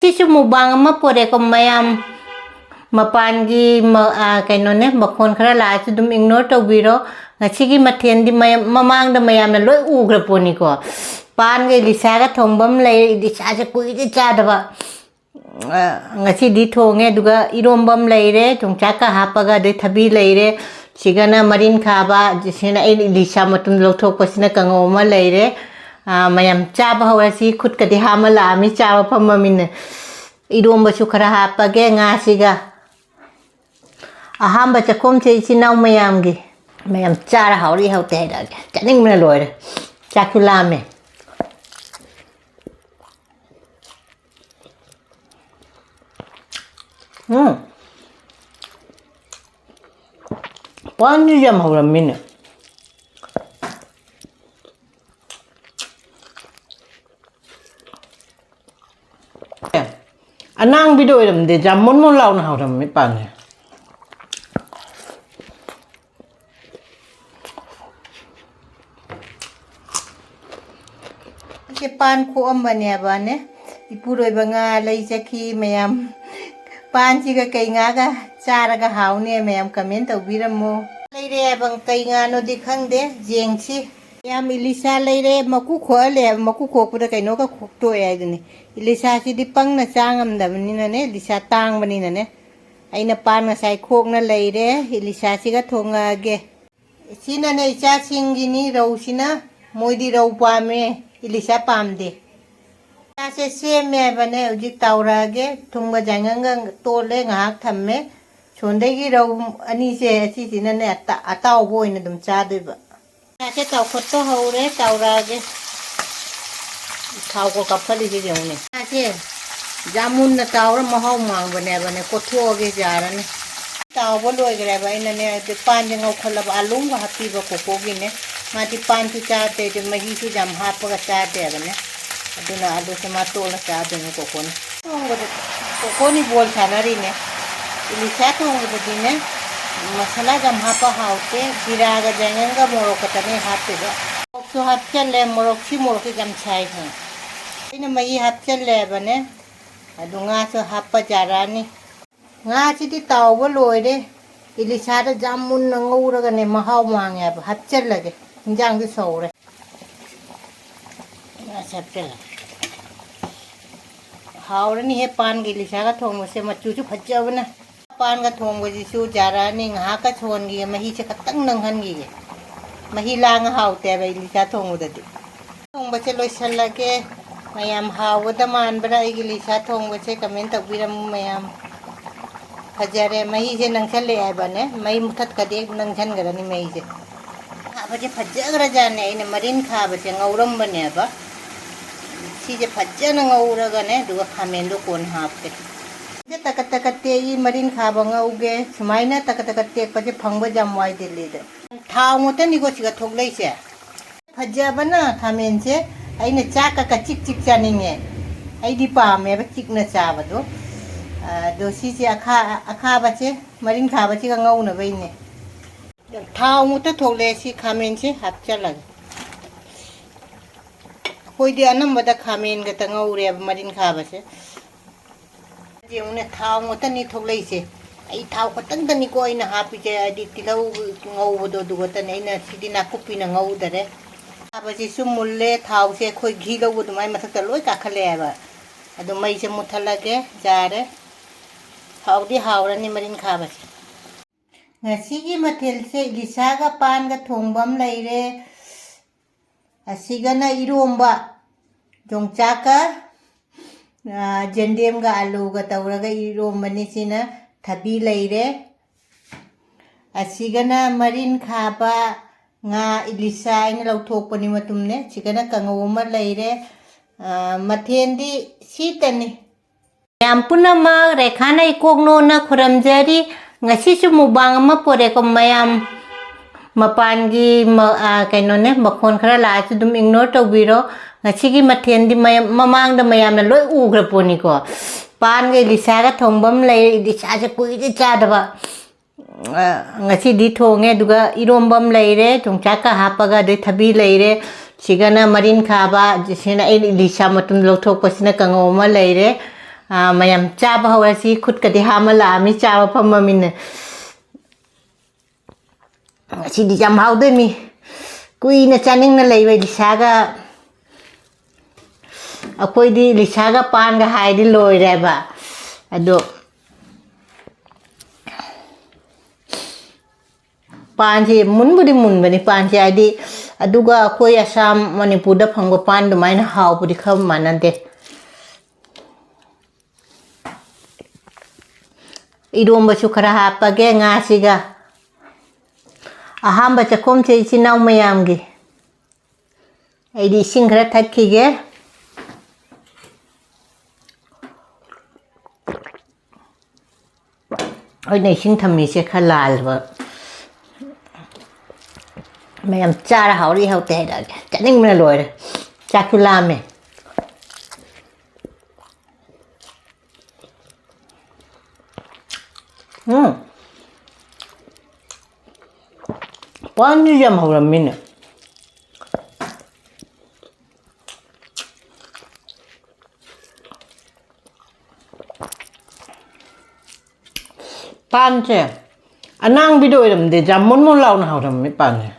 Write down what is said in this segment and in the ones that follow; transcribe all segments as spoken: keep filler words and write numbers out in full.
ꯁꯤꯁꯨ mukbang ꯑꯃ ꯄꯣꯔꯛꯑꯦꯀꯣ ꯃꯌꯥꯝ꯫ ꯃꯄꯥꯟꯒꯤ ꯃ-, ꯑ, ꯀꯩꯅꯣꯅꯦ, ꯃꯈꯣꯟ ꯈꯔ ꯂꯥꯛꯑꯁꯨ ꯑꯗꯨꯝ ignore ꯇꯧꯕꯤꯔꯣ꯫ ꯉꯁꯤꯒꯤ ꯃꯊꯦꯜꯗꯤ ꯃꯌꯥꯝ, ꯃꯃꯥꯡꯗ ꯃꯌꯥꯝꯅ ꯂꯣꯏ ꯎꯈ꯭ꯔ ꯄꯣꯠꯅꯤꯀꯣ꯫ ꯄꯥꯟꯒ ꯏꯂꯤꯁꯥꯒ ꯊꯣꯡꯕ ꯑꯃ ꯂꯩꯔꯦ, ꯏꯂꯤꯁꯥꯁꯦ ꯀꯨꯏꯔꯦ ꯆꯥꯗꯕ꯫ ꯑ, ꯉꯁꯤꯗꯤ ꯊꯣꯡꯉꯦ, ꯑꯗꯨꯒ ꯏꯔꯣꯝꯕ ꯑꯃ ꯂꯩꯔꯦ, ꯌꯣꯡꯆꯥꯛꯀ ꯍꯥꯞꯄꯒ, ꯑꯗꯩ ꯊꯕꯤ ꯂꯩꯔꯦ꯫ ꯁꯤꯒꯅ ꯃꯔꯤꯟ ꯈꯥꯕ, ꯁꯤꯅ ꯑꯩꯅ ꯏꯂꯤꯁꯥ ꯃꯇꯨꯝ ꯂꯧꯊꯣꯛꯄꯁꯤꯅ ꯀꯥꯡꯉꯧ ꯑꯃ ꯂꯩꯔꯦ꯫ ꯑ, ꯃꯌꯥꯝ ꯆꯥꯕ ꯍꯧꯔꯁꯤ, ꯈꯨꯠꯀꯗꯤ ꯍꯥꯝꯃ ꯂꯥꯛꯑꯝꯃꯤ ꯆꯥꯕ ꯐꯝꯃꯃꯤꯅ꯫ ꯏꯔꯣꯝꯕꯁꯨ ꯈꯔ ꯍꯥꯞꯄꯒꯦ ꯉꯥꯁꯤꯒ꯫ ꯑꯍꯥꯟꯕ ꯆꯥꯛꯈꯨꯝꯁꯦ ꯏꯆꯤꯟ ꯏꯅꯥꯎ ꯃꯌꯥꯝꯒꯤ꯫ ꯃꯌꯥꯝ ꯆꯥꯔ ꯍꯥꯎꯔꯤ ꯍꯥꯎꯇꯦ ꯍꯥꯏꯔꯛꯑꯒꯦ꯫ ꯆꯥꯅꯤꯡꯕꯅ ꯂꯣꯏꯔꯦ꯫ ꯆꯥꯛꯁꯨ ꯂꯥꯝꯃꯦ꯫ ꯎꯝ꯫ ꯄꯥꯟꯁꯤ ꯌꯥꯝ ꯍꯧꯔꯝꯃꯤꯅꯦ꯫ ꯑꯦ, ꯑꯅꯥꯡꯕꯤꯗꯣ ꯑꯣꯏꯔꯝꯗꯦ, ꯖꯥꯝ ꯃꯣꯟ ꯃꯣꯟ ꯂꯥꯎꯅ ꯍꯧꯔꯝꯃꯤ ꯄꯥꯟꯁꯦ꯫ ꯁꯦ ꯄꯥꯟ ꯈꯣꯛꯑꯝꯕꯅꯦꯕꯅꯦ, ꯏꯄꯨꯔꯣꯏꯕ ꯉꯥ ꯂꯩ ꯆꯠꯈꯤ ꯃꯌꯥꯝ꯫ ꯄꯥꯟꯁꯤꯒ ꯀꯩ ꯉꯥꯒ ꯆꯥꯔꯒ ꯍꯥꯎꯅꯤ ꯃꯌꯥꯝ comment ꯇꯧꯕꯤꯔꯝꯃꯣ꯫ ꯂꯩꯔꯦꯕ, ꯀꯩ ꯉꯥꯅꯣꯗꯤ ꯈꯪꯗꯦ, ꯌꯦꯡꯁꯤ꯫ ꯃꯌꯥꯝ ꯏꯂꯤꯁꯥ ꯂꯩꯔꯦ, ꯃꯀꯨ ꯈꯣꯛꯍꯜꯂꯦ, ꯃꯀꯨ ꯈꯣꯛꯄꯗ ꯀꯩꯅꯣꯒ ꯈꯣꯛꯇꯣꯛꯑꯦ ꯍꯥꯏꯗꯨꯅꯤ꯫ ꯏꯂꯤꯁꯥꯁꯤꯗꯤ ꯄꯪꯅ ꯆꯥ ꯉꯝꯗꯕꯅꯤꯅꯅꯦ, ꯏꯂꯤꯁꯥ ꯇꯥꯡꯕꯅꯤꯅꯅꯦ꯫ ꯑꯩꯅ ꯄꯥꯟ ꯉꯁꯥꯏ ꯈꯣꯛꯅ ꯂꯩꯔꯦ, ꯏꯂꯤꯁꯥꯁꯤꯒ ꯊꯣꯡꯉꯛꯑꯒꯦ꯫ ꯁꯤꯅꯅꯦ ꯏꯆꯥꯁꯤꯡꯒꯤꯅꯤ ꯔꯧꯁꯤꯅ, ꯃꯣꯏꯗꯤ ꯔꯧ ꯄꯥꯝꯃꯦ, ꯏꯂꯤꯁꯥ ꯄꯥꯝꯗꯦ꯫ ꯏꯆꯥꯁꯦ ꯁꯦꯝꯃꯦ ꯍꯥꯏꯕꯅꯦ, ꯍꯧꯖꯤꯛ ꯇꯥꯎꯔꯛꯑꯒꯦ꯫ ꯊꯨꯝꯒ ꯌꯥꯏꯉꯪꯒ ꯇꯣꯠꯂꯦ, ꯉꯥꯏꯍꯥꯛ ꯊꯝꯃꯦ꯫ ꯁꯣꯝꯗꯒꯤ ꯔꯧ ꯑꯅꯤꯁꯦ ꯑꯁꯤꯁꯤꯅꯅꯦ ꯑꯇꯥ-, ꯑꯇꯥꯎꯕ ꯑꯣꯏꯅ ꯑꯗꯨꯝ ꯆꯥꯗꯣꯏꯕ꯫ ꯉꯥꯁꯦ ꯇꯥꯎꯈꯠꯄ ꯍꯧꯔꯦ, ꯇꯥꯎꯔꯛꯑꯒꯦ꯫ ꯊꯥꯎꯒ ꯀꯥꯞꯈꯠꯂꯤꯁꯦ ꯌꯦꯡꯉꯨꯅꯦ꯫ ꯉꯥꯁꯦ ꯌꯥꯝ ꯃꯨꯟꯅ ꯇꯥꯎꯔ ꯃꯍꯥꯎ ꯃꯥꯡꯕꯅꯦꯕꯅꯦ, ꯀꯣꯠꯊꯣꯛꯑꯒꯦ ꯌꯥꯔꯅꯤ꯫ ꯇꯥꯎꯕ ꯂꯣꯏꯈ꯭ꯔꯦꯕ, ꯑꯩꯅꯅꯦ ꯍꯧꯖꯤꯛ ꯄꯥꯟꯁꯦ ꯉꯧꯈꯠꯂꯕ, ꯑꯂꯨ ꯑꯃꯒ ꯍꯥꯞꯄꯤꯕ ꯀꯣꯀꯣꯒꯤꯅꯦ꯫ ꯃꯥꯗꯤ ꯄꯥꯟꯁꯨ ꯆꯥꯗꯦ, ꯑꯗꯨ ꯃꯍꯤꯁꯨ ꯌꯥꯝ ꯍꯥꯞꯄꯒ ꯆꯥꯗꯦꯕꯅꯦ꯫ ꯑꯗꯨꯅ ꯑꯂꯨꯁꯦ ꯃꯥ ꯇꯣꯠꯂ ꯆꯥꯗꯣꯏꯅꯦ ꯀꯣꯀꯣꯅ꯫ ꯊꯣꯡꯕꯗ ꯀꯣꯀꯣꯅꯤ ꯕꯣꯜ ꯁꯥꯟꯅꯔꯤꯅꯦ꯫ ꯏꯂꯤꯁꯥ ꯊꯣꯡꯕꯗꯗꯤꯅꯦ, ꯃꯁꯥꯂꯥ ꯌꯥꯝ ꯍꯥꯞꯄ ꯍꯥꯎꯇꯦ꯫ ꯖꯤꯔꯥꯒ ꯌꯥꯏꯉꯪꯒ ꯃꯣꯔꯣꯛ ꯈꯛꯇꯅꯦ ꯍꯥꯞꯇꯣꯏꯕ꯫ ꯃꯣꯔꯣꯛꯁꯨ ꯍꯥꯞꯆꯜꯂꯦ, ꯃꯣꯔꯣꯛꯁꯤ ꯃꯣꯔꯣꯛꯁꯦ ꯌꯥꯝ ꯁꯥꯏ ꯈꯪꯉꯦ꯫ ꯑꯩꯅ ꯃꯍꯤ ꯍꯥꯞꯆꯜꯂꯦꯕꯅꯦ꯫ ꯑꯗꯨ ꯉꯥꯁꯨ ꯍꯥꯞꯄ ꯌꯥꯔꯛꯑꯅꯤ꯫ ꯉꯥꯁꯤꯗꯤ ꯇꯥꯎꯕ ꯂꯣꯏꯔꯦ꯫ ꯏꯂꯤꯁꯥꯗ ꯌꯥꯝ ꯃꯨꯟꯅ ꯉꯧꯔꯒꯅꯦ ꯃꯍꯥꯎ ꯃꯥꯡꯉꯦ ꯍꯥꯏꯕ꯫ ꯍꯥꯞꯆꯜꯂꯒꯦ꯫ ꯏꯟꯖꯥꯡꯗꯤ ꯁꯧꯔꯦ꯫ ꯉꯥꯁꯦ ꯍꯥꯞꯆꯜꯂꯒꯦ꯫ ꯍꯥꯎꯔꯅꯤꯍꯦ ꯄꯥꯟꯒ ꯏꯂꯤꯁꯥꯒ ꯊꯣꯡꯕꯁꯦ꯫ ꯃꯆꯨꯁꯨ ꯐꯖꯕꯅ꯫ ꯄꯥꯟꯒ ꯊꯣꯡꯕꯁꯤꯁꯨ ꯌꯥꯔꯛꯑꯅꯤ꯫ ꯉꯥꯏꯍꯥꯛꯀ ꯁꯧꯍꯟꯈꯤꯒꯦ꯫ ꯃꯍꯤꯁꯦ ꯈꯛꯇꯪ ꯅꯪꯍꯟꯈꯤꯒꯦ꯫ ꯃꯍꯤ ꯂꯥꯡꯉ ꯍꯥꯎꯇꯦꯕ ꯏꯂꯤꯁꯥ ꯊꯣꯡꯕꯗꯗꯤ꯫ ꯊꯣꯡꯕꯁꯦ ꯂꯣꯏꯁꯜꯂꯒꯦ꯫ ꯃꯌꯥꯝ ꯍꯥꯎꯒꯗ ꯃꯥꯟꯕ꯭ꯔꯥ ꯑꯩꯒꯤ ꯂꯤꯁꯥ ꯊꯣꯡꯕꯁꯦ? ꯀꯃꯦꯟ ꯇꯧꯕꯤꯔꯝꯃꯨ ꯃꯌꯥꯝ꯫ ꯐꯖꯔꯦ, ꯃꯍꯤꯁꯦ ꯅꯪꯁꯜꯂꯛꯑꯦ ꯍꯥꯏꯕꯅꯦ, ꯃꯩ ꯃꯨꯊꯠꯀꯗꯤ ꯅꯪꯁꯟꯈ꯭ꯔꯅꯤ ꯃꯩꯁꯦ꯫ ꯈꯥꯕꯁꯦ ꯐꯖꯈ꯭ꯔꯖꯥꯠꯅꯦ꯫ ꯑꯩꯅ ꯃꯔꯤꯟ ꯈꯥꯕꯁꯦ ꯉꯧꯔꯝꯕꯅꯦꯕ꯫ ꯁꯤꯁꯦ ꯐꯖꯅ ꯉꯧꯔꯒꯅꯦ, ꯑꯗꯨꯒ ꯈꯥꯃꯦꯟꯗꯣ ꯀꯣꯟꯅ ꯍꯥꯞꯀꯦ꯫ ꯁꯤꯁꯦ ꯇꯀꯠ ꯇꯀꯠ ꯇꯦꯛꯏ, ꯃꯔꯤꯟ ꯈꯥꯕ ꯉꯧꯒꯦ꯫ ꯁꯨꯃꯥꯏꯅ ꯇꯀꯠ ꯇꯀꯠ ꯇꯦꯛꯄꯁꯦ ꯐꯪꯕ ꯌꯥꯝ ꯋꯥꯏ ꯗꯦꯜꯂꯤꯗ꯫ ꯊꯥꯎ ꯉꯥꯛꯇꯅꯤꯀꯣ ꯁꯤꯒ ꯊꯣꯛꯂꯛꯏꯁꯦ꯫ ꯐꯖꯕꯅ ꯈꯥꯃꯦꯟꯁꯦ꯫ ꯑꯩꯅ ꯆꯥꯛꯀ ꯀꯆꯤꯛ ꯆꯤꯛ ꯆꯥꯅꯤꯡꯉꯦ꯫ ꯑꯩꯗꯤ ꯄꯥꯝꯃꯦꯕ ꯆꯤꯛꯅ ꯆꯥꯕꯗꯣ꯫ ꯑꯗꯣ ꯁꯤꯁꯦ ꯑꯈꯥ-, ꯑꯈꯥꯕꯁꯦ, ꯃꯔꯤꯟ ꯈꯥꯕꯁꯤꯒ ꯉꯧꯅꯕꯩꯅꯦ꯫ ꯊꯥꯎ ꯃꯨꯛꯇ ꯊꯣꯛꯂꯛꯑꯦ꯫ ꯁꯤ ꯈꯥꯃꯦꯟꯁꯦ ꯍꯥꯞꯆꯜꯂꯒꯦ꯫ ꯑꯩꯈꯣꯏꯗꯤ ꯑꯅꯝꯕꯗ ꯈꯥꯃꯦꯟ ꯈꯛꯇ ꯉꯧꯔꯦꯕ ꯃꯔꯤꯟ ꯈꯥꯕꯁꯦ꯫ ꯌꯦꯡꯉꯨꯅꯦ, ꯊꯥꯎ ꯉꯥꯛꯇꯅꯤ ꯊꯣꯛꯂꯛꯏꯁꯦ꯫ ꯑꯩ ꯊꯥꯎ ꯈꯛꯇꯪꯗꯅꯤꯀꯣ ꯑꯩꯅ ꯍꯥꯞꯄꯤꯁꯦ, ꯍꯥꯏꯗꯤ ꯇꯤꯜꯍꯧ ꯉꯧꯕꯗꯣ ꯑꯗꯨ ꯈꯛꯇꯅꯦ꯫ ꯑꯩꯅ ꯁꯤꯗꯤ ꯅꯥꯀꯨꯞꯄꯤꯅ ꯉꯧꯗꯔꯦ꯫ ꯈꯥꯕꯁꯤꯁꯨ ꯃꯨꯜꯂꯦ, ꯊꯥꯎꯁꯦ ꯑꯩꯈꯣꯏ ꯘꯤ ꯂꯧꯕ ꯑꯗꯨꯃꯥꯏꯅ ꯃꯊꯛꯇ ꯂꯣꯏ ꯀꯥꯈꯠꯂꯛꯑꯦꯕ꯫ ꯑꯗꯣ ꯃꯩꯁꯦ ꯃꯨꯠꯊꯠꯂꯒꯦ, ꯌꯥꯔꯦ꯫ ꯍꯥꯎꯗꯤ ꯍꯥꯎꯔꯅꯤ ꯃꯔꯤꯟ ꯈꯥꯕꯁꯦ꯫ ꯉꯁꯤꯒꯤ ꯃꯊꯦꯜꯁꯦ ꯏꯂꯤꯁꯥꯒ ꯄꯥꯟꯒ ꯊꯣꯡꯕ ꯑꯃ ꯂꯩꯔꯦ꯫ ꯑꯁꯤꯒꯅ ꯏꯔꯣꯝꯕ, ꯌꯣꯡꯆꯥꯛꯀ, ꯑ, ꯖꯦꯟꯗꯦꯝꯒ ꯑꯂꯨꯒ ꯇꯧꯔꯒ ꯏꯔꯣꯝꯕꯅꯤ꯫ ꯁꯤꯅ ꯊꯕꯤ ꯂꯩꯔꯦ꯫ ꯑꯁꯤꯒꯅ ꯃꯔꯤꯟ ꯈꯥꯕ, ꯉꯥ ꯏꯂꯤꯁꯥ ꯑꯩꯅ ꯂꯧꯊꯣꯛꯄꯅꯤ ꯃꯇꯨꯝꯅꯦ꯫ ꯁꯤꯒꯅ ꯀꯥꯡꯉꯧ ꯑꯃ ꯂꯩꯔꯦ꯫ ꯑ, ꯃꯊꯦꯜꯗꯤ ꯁꯤꯇꯅꯤ꯫ ꯃꯌꯥꯝ ꯄꯨꯝꯅꯃꯛ ꯔꯦꯈꯥꯅ ꯏꯀꯣꯛ ꯅꯣꯟꯅ ꯈꯨꯔꯝꯖꯔꯤ꯫ ꯉꯁꯤꯁꯨ ꯃꯨꯛꯕꯥꯡ ꯑꯃ ꯄꯣꯔꯦꯀꯣ ꯃꯌꯥꯝ꯫ ꯃꯄꯥꯟꯒꯤ ꯃ-, ꯑ, ꯀꯩꯅꯣꯅꯦ, ꯃꯈꯣꯟ ꯈꯔ ꯂꯥꯛꯑꯁꯨ ꯑꯗꯨꯝ ignore ꯇꯧꯕꯤꯔꯣ꯫ ꯉꯁꯤꯒꯤ ꯃꯊꯦꯜꯗꯤ ꯃꯌꯥꯝ, ꯃꯃꯥꯡꯗ ꯃꯌꯥꯝꯅ ꯂꯣꯏ ꯎꯈ꯭ꯔ ꯄꯣꯠꯅꯤꯀꯣ꯫ ꯄꯥꯟꯒ ꯏꯂꯤꯁꯥꯒ ꯊꯣꯡꯕ ꯑꯃ ꯂꯩꯔꯦ꯫ ꯏꯂꯤꯁꯥꯁꯦ ꯀꯨꯏꯔꯦ ꯆꯥꯗꯕ꯫ ꯑ, ꯉꯁꯤꯗꯤ ꯊꯣꯡꯉꯦ꯫ ꯑꯗꯨꯒ ꯏꯔꯣꯝꯕ ꯑꯃ ꯂꯩꯔꯦ, ꯌꯣꯡꯆꯥꯛꯀ ꯍꯥꯞꯄꯒ, ꯑꯗꯩ ꯊꯕꯤ ꯂꯩꯔꯦ꯫ ꯁꯤꯒꯅ ꯃꯔꯤꯟ ꯈꯥꯕ, ꯁꯤꯅ ꯑꯩꯅ ꯏꯂꯤꯁꯥ ꯃꯇꯨꯝ ꯂꯧꯊꯣꯛꯄꯁꯤꯅ ꯀꯥꯡꯉꯧ ꯑꯃ ꯂꯩꯔꯦ꯫ ꯑꯥ, ꯃꯌꯥꯝ ꯆꯥꯕ ꯍꯧꯔꯁꯤ꯫ ꯈꯨꯠꯀꯗꯤ ꯍꯥꯝꯃ ꯂꯥꯛꯑꯃꯤ, ꯆꯥꯕ ꯐꯝꯃꯃꯤꯅ꯫ ꯉꯁꯤꯗꯤ ꯌꯥꯝ ꯍꯥꯎꯗꯣꯏꯃꯤ꯫ ꯀꯨꯏꯅ ꯆꯥꯅꯤꯡꯅ ꯂꯩꯕ ꯂꯤꯁꯥꯒ, ꯑꯩꯈꯣꯏꯗꯤ ꯂꯤꯁꯥꯒ ꯄꯥꯟꯒ ꯍꯥꯏꯗꯤ ꯂꯣꯏꯔꯦꯕ꯫ ꯑꯗꯣ ꯄꯥꯟꯁꯦ ꯃꯨꯟꯕꯨꯗꯤ ꯃꯨꯟꯕꯅꯤ, ꯄꯥꯟꯁꯦ ꯍꯥꯏꯗꯤ, ꯑꯗꯨꯒ ꯑꯩꯈꯣꯏ ꯑꯁꯥꯝ, ꯃꯅꯤꯄꯨꯔꯗ ꯐꯪꯕ ꯄꯥꯟ ꯑꯗꯨꯃꯥꯏꯅ ꯍꯥꯎꯕꯗꯤ ꯈꯔ ꯃꯥꯟꯅꯗꯦ꯫ ꯏꯔꯣꯝꯕꯁꯨ ꯈꯔ ꯍꯥꯞꯄꯒꯦ ꯉꯥꯁꯤꯒ꯫ ꯑꯍꯥꯝꯕ ꯆꯥꯛꯈꯨꯝꯁꯦ ꯏꯆꯤꯟ ꯏꯅꯥꯎ ꯃꯌꯥꯝꯒꯤ꯫ ꯑꯩꯗꯤ ꯏꯁꯤꯡ ꯈꯔ ꯊꯛꯈꯤꯒꯦ꯫ ꯑꯩꯅ ꯏꯁꯤꯡ ꯊꯝꯃꯤꯁꯦ ꯈꯔ ꯂꯥꯜꯂꯕ꯫ ꯃꯌꯥꯝ ꯆꯥꯔ ꯍꯥꯎꯔꯤ ꯍꯥꯎꯇꯦ ꯍꯥꯏꯔꯛꯑꯒꯦ꯫ ꯆꯥꯅꯤꯡꯕꯅ ꯂꯣꯏꯔꯦ꯫ ꯆꯥꯛꯁꯨ ꯂꯥꯝꯃꯦ꯫ ꯎꯝ꯫ ꯄꯥꯟꯁꯤꯁꯨ ꯌꯥꯝ ꯍꯧꯔꯝꯃꯤꯅꯦ꯫ ꯄꯥꯟꯁꯦ ꯑꯅꯥꯡꯕꯤꯗ ꯑꯣꯏꯔꯝꯗꯦ, ꯌꯥꯝ ꯃꯨꯟ ꯃꯨꯟ ꯂꯥꯎꯅ ꯍꯧꯔꯝꯃꯤ ꯄꯥꯟꯁꯦ꯫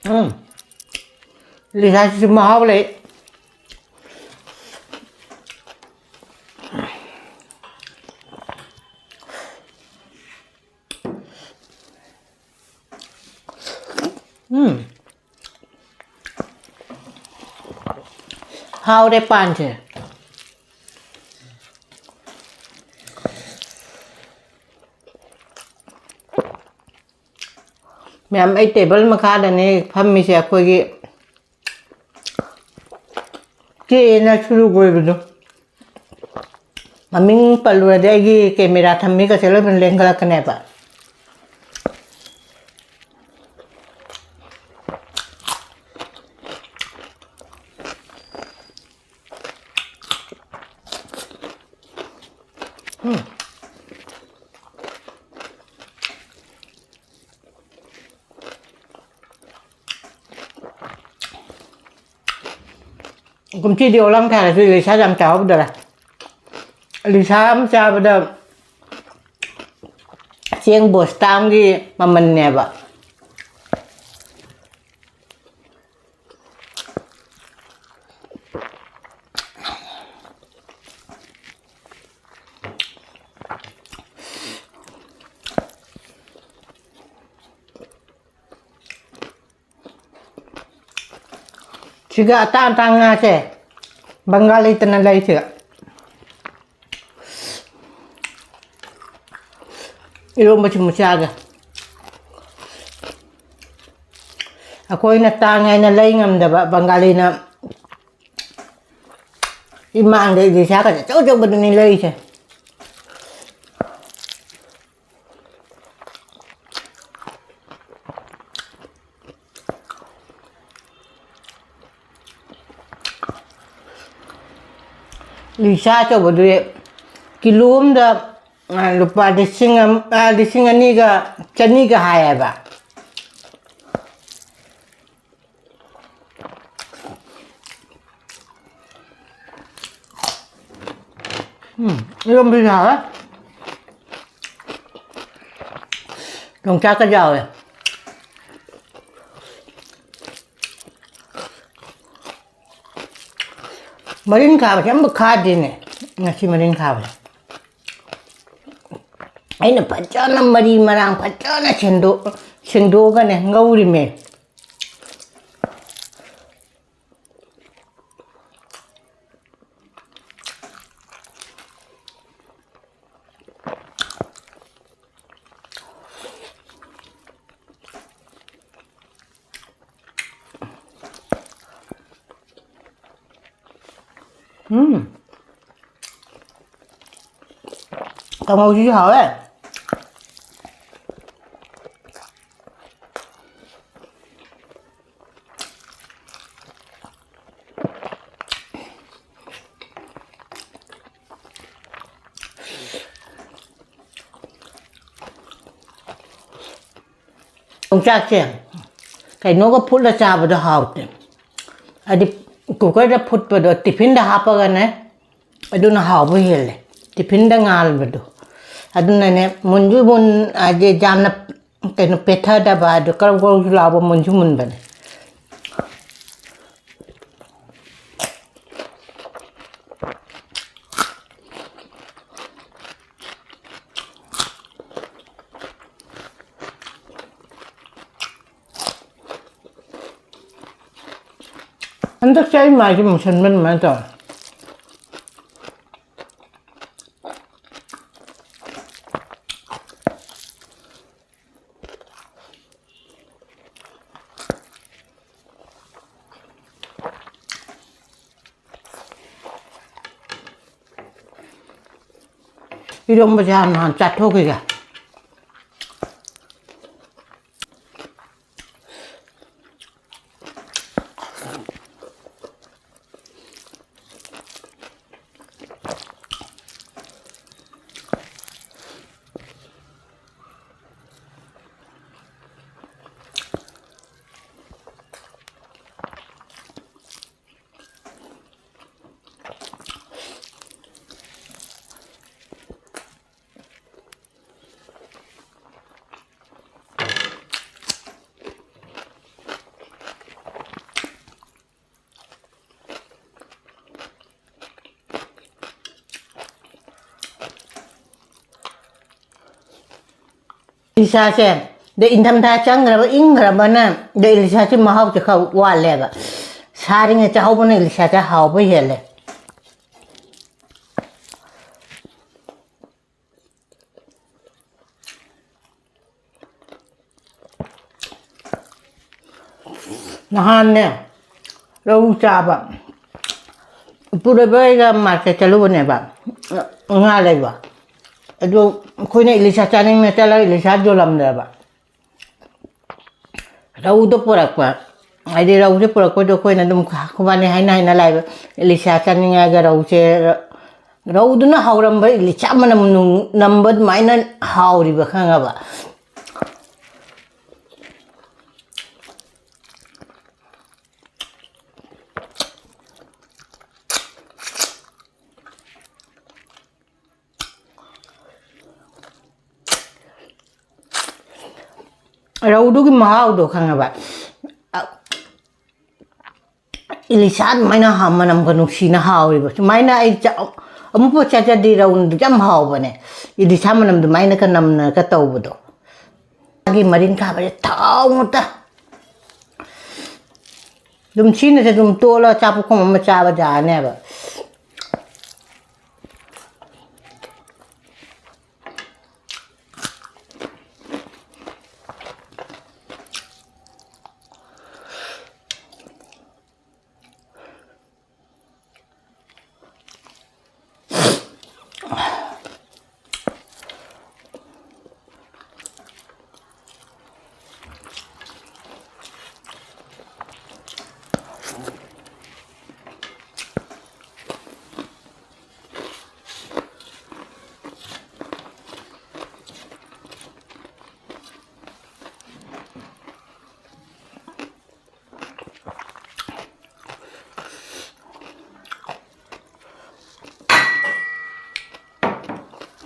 ꯎꯝ꯫ ꯂꯤꯁꯥꯁꯤꯁꯨ ꯃꯍꯥꯎ ꯂꯩ꯫ ꯎꯝ꯫ ꯍꯥꯎꯔꯦ ꯄꯥꯟꯁꯦ꯫ ꯃꯌꯥꯝ, ꯑꯩ ꯇꯦꯕꯜ ꯃꯈꯥꯗꯅꯦ ꯐꯝꯃꯤꯁꯦ, ꯑꯩꯈꯣꯏꯒꯤ ꯀꯦꯅ ꯁꯨꯔꯨ ꯑꯣꯏꯕꯗꯣ꯫ ꯃꯃꯤꯡ ꯄꯜꯂꯨꯔꯗꯤ ꯑꯩꯒꯤ ꯀꯦꯃꯦꯔꯥ ꯊꯝꯃꯤꯒꯁꯦ ꯂꯣꯏꯅ ꯂꯦꯡꯈꯠꯂꯛꯀꯅꯦꯕ꯫ ꯀꯨꯝꯁꯤꯗꯤ ꯑꯣꯂꯥꯡ ꯊꯥꯔꯁꯨ ꯏꯂꯤꯁꯥ ꯌꯥꯝ ꯆꯥꯍꯧꯗꯔꯦ꯫ ꯏꯂꯤꯁꯥ ꯑꯃ ꯆꯥꯕꯗ ꯆꯦꯡ ꯕꯣꯁꯇꯥ ꯑꯃꯒꯤ ꯃꯃꯜꯅꯦꯕ꯫ ꯁꯤꯒ ꯑꯇꯥꯡ ꯑꯇꯥꯡ ꯉꯥꯁꯦ ꯕꯪꯒꯥꯂꯤꯗꯅ ꯂꯩꯁꯤꯒ꯫ ꯏꯔꯣꯝꯕꯁꯤ ꯑꯃꯨꯛ ꯆꯥꯒꯦ꯫ ꯑꯩꯈꯣꯏꯅ ꯇꯥꯡꯉꯦ ꯍꯥꯏꯅ ꯂꯩ ꯉꯝꯗꯕ ꯕꯪꯒꯥꯂꯤꯅ ꯏꯃꯥꯡꯗ ꯏꯂꯤꯁꯥꯒꯁꯦ ꯑꯆꯧ ꯑꯆꯧꯕꯗꯨꯅꯤ ꯂꯩꯔꯤꯁꯦ꯫ ꯏꯂꯤꯁꯥ ꯑꯆꯧꯕꯗꯨꯗꯤ ꯀꯤꯂꯣ ꯑꯃꯗ, ꯑ, ꯂꯨꯄꯥ ꯂꯤꯁꯤꯡ ꯑꯃ, ꯑ, ꯂꯤꯁꯤꯡ ꯑꯅꯤꯒ ꯆꯅꯤꯒ ꯍꯥꯏꯌꯦꯕ꯫ ꯎꯝ, ꯏꯔꯣꯝꯕꯁꯨ ꯍꯥꯎꯋꯦ꯫ ꯌꯣꯡꯆꯥꯛꯀ ꯌꯥꯎꯋꯦ꯫ ꯃꯔꯤꯟ ꯈꯥꯕꯁꯦ ꯑꯝꯇ ꯈꯥꯗꯦꯅꯦ, ꯉꯁꯤ ꯃꯔꯤꯟ ꯈꯥꯕꯁꯦ꯫ ꯑꯩꯅ ꯐꯖꯅ ꯃꯔꯤ ꯃꯔꯥꯡ ꯐꯖꯅ ꯁꯦꯡꯗꯣꯛ-, ꯁꯦꯡꯗꯣꯛꯑꯒꯅꯦ ꯉꯧꯔꯤꯃꯦ꯫ ꯎꯝ꯫ ꯀꯥꯡꯍꯧꯁꯤꯁꯨ ꯍꯥꯎꯋꯦ꯫ ꯌꯣꯡꯆꯥꯛꯁꯦ ꯀꯩꯅꯣꯒ ꯐꯨꯠꯂ ꯆꯥꯕꯗꯣ ꯍꯥꯎꯇꯦ꯫ ꯍꯥꯏꯗꯤ ꯀꯨꯀꯔꯗ ꯐꯨꯠꯄꯗꯣ ꯇꯤꯐꯤꯟꯗ ꯍꯥꯞꯄꯒꯅꯦ, ꯑꯗꯨꯅ ꯍꯥꯎꯕ ꯍꯦꯜꯂꯦ꯫ ꯇꯤꯐꯤꯟꯗ ꯉꯥꯟꯕꯗꯣ꯫ ꯑꯗꯨꯅꯅꯦ, ꯃꯨꯟꯁꯨ ꯃꯨꯟ-, ꯍꯥꯏꯗꯤ ꯌꯥꯝꯅ ꯀꯩꯅꯣ, ꯄꯦꯠꯊꯗꯕ, ꯑꯗꯨ ꯀꯔꯧ ꯀꯔꯧꯁꯨ ꯂꯥꯎꯕ, ꯃꯨꯟꯁꯨ ꯃꯨꯟꯕꯅꯦ꯫ ꯍꯟꯗꯛꯁꯦ ꯑꯩ ꯃꯥꯏꯁꯦ ꯃꯨꯁꯟꯕ ꯑꯗꯨꯃꯥꯏꯅ ꯇꯧꯋꯦ꯫ ꯏꯔꯣꯝꯕꯁꯦ ꯍꯥꯟꯅ ꯍꯥꯟꯅ ꯆꯥꯊꯣꯛꯈꯤꯒꯦ꯫ ꯏꯂꯤꯁꯥꯁꯦ, ꯑꯗ ꯏꯪꯊꯝꯊꯥ ꯆꯪꯈ꯭ꯔꯕ, ꯏꯪꯈ꯭ꯔꯕꯅ, ꯑꯗ ꯏꯂꯤꯁꯥꯁꯦ ꯃꯍꯥꯎꯁꯦ ꯈꯔ ꯋꯥꯠꯂꯦꯕ꯫ ꯁꯥꯔꯤꯉꯩ ꯆꯥꯍꯧꯕꯅ ꯏꯂꯤꯁꯥꯁꯦ ꯍꯥꯎꯕ ꯍꯦꯜꯂꯦ꯫ ꯅꯍꯥꯟꯅꯦ, ꯔꯧ ꯆꯥꯕ ꯄꯨꯔꯕ ꯑꯩꯒ ꯃꯥꯔꯀꯦꯠ ꯆꯠꯂꯨꯕꯅꯦꯕ, ꯉꯥ ꯂꯩꯕ꯫ ꯑꯗꯨ ꯑꯩꯈꯣꯏꯅ ꯏꯂꯤꯁꯥ ꯆꯥꯅꯤꯡꯅ ꯆꯠꯂꯒ ꯏꯂꯤꯁꯥ ꯌꯣꯜꯂꯝꯗ꯭ꯔꯕ꯫ ꯔꯧꯗꯣ ꯄꯨꯔꯛꯄ, ꯍꯥꯏꯗꯤ ꯔꯧꯁꯦ ꯄꯨꯔꯛꯄꯗꯣ ꯑꯩꯈꯣꯏꯅ ꯑꯗꯨꯝ ꯈꯨꯕꯥꯅꯤ ꯍꯥꯏꯅ ꯍꯥꯏꯅ ꯂꯥꯛꯑꯦꯕ, "ꯏꯂꯤꯁꯥ ꯆꯥꯅꯤꯡꯉꯦ" ꯍꯥꯏꯔꯒ ꯔꯧꯁꯦ, ꯔꯧꯗꯨꯅ ꯍꯥꯎꯔꯝꯕ ꯏꯂꯤꯁꯥ ꯃꯅꯝ ꯅꯨꯡ-, ꯅꯝꯕ ꯑꯗꯨꯃꯥꯏꯅ ꯍꯥꯎꯔꯤꯕ, ꯈꯪꯉꯕ? ꯔꯧꯗꯨꯒꯤ ꯃꯍꯥꯎꯗꯣ ꯈꯪꯉꯕ? ꯑ, ꯏꯂꯤꯁꯥ ꯑꯗꯨꯃꯥꯏꯅ ꯍꯥ-, ꯃꯅꯝꯒ ꯅꯨꯡꯁꯤꯅ ꯍꯥꯎꯔꯤꯕ꯫ ꯁꯨꯃꯥꯏꯅ ꯑꯩ ꯆꯥ-, ꯑꯃꯨꯛꯐꯥꯎ ꯆꯥꯖꯗꯦ, ꯔꯧꯅꯗꯤ ꯌꯥꯝ ꯍꯥꯎꯕꯅꯦ꯫ ꯏꯂꯤꯁꯥ ꯃꯅꯝ ꯑꯗꯨꯃꯥꯏꯅꯒ ꯅꯝꯅꯒ ꯇꯧꯕꯗꯣ꯫ ꯃꯥꯒꯤ ꯃꯔꯤꯟꯈꯥꯕꯁꯦ ꯊꯥꯎ ꯉꯥꯛꯇ꯫ ꯑꯗꯨꯝ ꯁꯤꯅꯁꯨ ꯑꯗꯨꯝ ꯇꯣꯠꯂꯒ ꯆꯥꯛ ꯄꯨꯈꯝ ꯑꯃ ꯆꯥꯕ ꯌꯥꯅꯦꯕ꯫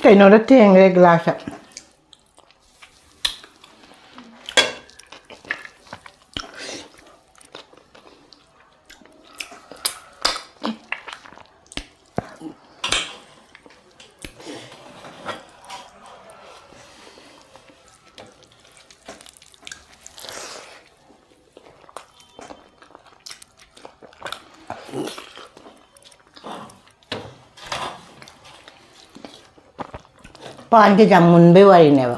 ꯀꯩꯅꯣꯗ ꯊꯦꯡꯈ꯭ꯔꯦ ꯒ꯭ꯂꯥꯁꯇ꯫ ꯄꯥꯟꯁꯦ ꯌꯥꯝ ꯃꯨꯟꯕꯩ ꯋꯥꯔꯤꯅꯦꯕ꯫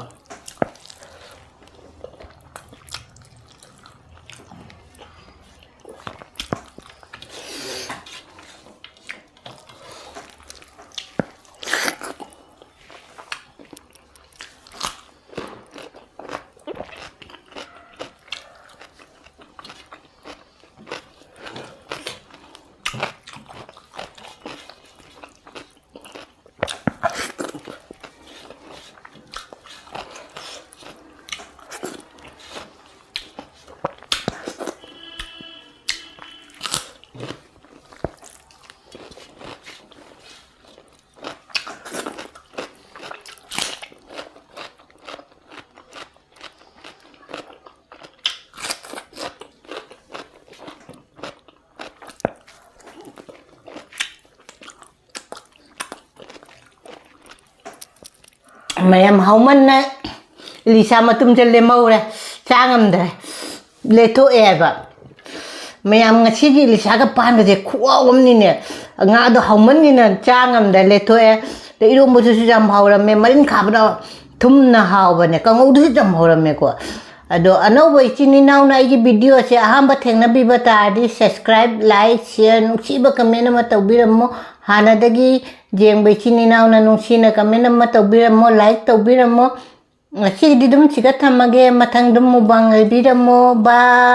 ꯃꯌꯥꯝ ꯍꯧꯃꯟꯅ ꯏꯂꯤꯁꯥ ꯃꯇꯨꯝꯁꯦ ꯂꯦꯝꯍꯧꯔꯦ, ꯆꯥ ꯉꯝꯗ꯭ꯔꯦ, ꯂꯦꯊꯣꯛꯑꯦ ꯍꯥꯏꯕ꯫ ꯃꯌꯥꯝ, ꯉꯁꯤꯒꯤ ꯏꯂꯤꯁꯥꯒ ꯄꯥꯟꯒꯁꯦ ꯈꯨꯍꯥꯎ ꯑꯃꯅꯤꯅꯦ꯫ ꯉꯥꯗꯣ ꯍꯧꯃꯟꯒꯤꯅ ꯆꯥ ꯉꯝꯗ꯭ꯔꯦ, ꯂꯦꯊꯣꯛꯑꯦ꯫ ꯑꯗꯩ ꯏꯔꯣꯝꯕꯗꯨꯁꯨ ꯌꯥꯝ ꯍꯧꯔꯝꯃꯦ, ꯃꯔꯤꯟ ꯈꯥꯕꯗꯣ ꯊꯨꯝꯅ ꯍꯥꯎꯕꯅꯦ, ꯀꯥꯡꯉꯧꯗꯨꯁꯨ ꯌꯥꯝ ꯍꯧꯔꯝꯃꯦꯀꯣ꯫ ꯑꯗꯣ ꯑꯅꯧꯕ ꯏꯆꯤꯟ ꯏꯅꯥꯎꯅ ꯑꯩꯒꯤ ꯚꯤꯗꯤꯑꯣꯁꯦ ꯑꯍꯥꯟꯕ ꯊꯦꯡꯅꯕꯤꯕ ꯇꯥꯔꯗꯤ subscribe, like, share, ꯅꯨꯡꯁꯤꯕ comment ꯑꯃ ꯇꯧꯕꯤꯔꯝꯃꯣ꯫ ꯍꯥꯟꯅꯗꯒꯤ ꯌꯦꯡꯕ ꯏꯆꯤꯟ ꯏꯅꯥꯎꯅ ꯅꯨꯡꯁꯤꯅ comment ꯑꯃ ꯇꯧꯕꯤꯔꯝꯃꯣ, like ꯇꯧꯕꯤꯔꯝꯃꯣ꯫ ꯉꯁꯤꯒꯤꯗꯤ ꯑꯗꯨꯝ ꯁꯤꯒ ꯊꯝꯃꯒꯦ, ꯃꯊꯪ ꯑꯗꯨꯝ mukbang ꯂꯩꯕꯤꯔꯝꯃꯣ꯫ Bye꯫